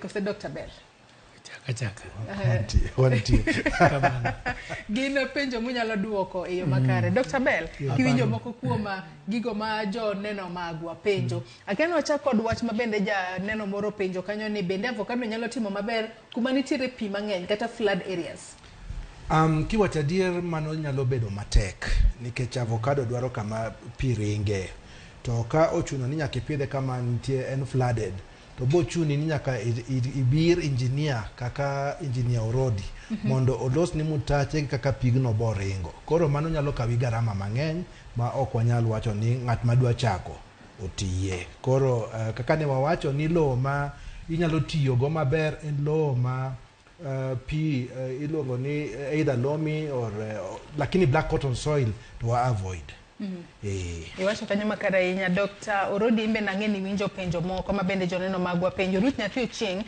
Kose Dr. Bell? Chaka chaka. Wantie, wantie. Kamano. Gin penjo munyalo duoko e yo makare. Dr. Bell, kiwinjo moko kuom gigo ma joneno magwa penjo. Akia ni wachak kod wach ma bende janeno moro penjo kanyo ni bende avocado nyalo timo maber kuma nitiere pi mang'eny kata flood areas. Kiwacho adier, mano nyalo bedo matek nikech avocado dwaro kama pi ringe. To ka ochuno ni nyaka ipidhe kama nitie en flooded, to bochuni ni nyaka ibir engineer kaka Engineer Orodi mondo olosni mutache kaka pigno boringo. Koro mano nyalo kawi garama mang'eny ma ok wanyal wacho ni ng'at madwa chako otiye. Koro kaka ne wawacho ni lowo ma inyalo tiyogo maber en lowo ma pi iluongo ni either loamy or lakini black cotton soil to wa avoid. Iwacho kanyo makare ahinya. Dr. Orodi, imbe nang'e ni winjo penjo moko ma bende joneno magwa penjo. Ruth Nyathi Ochieng'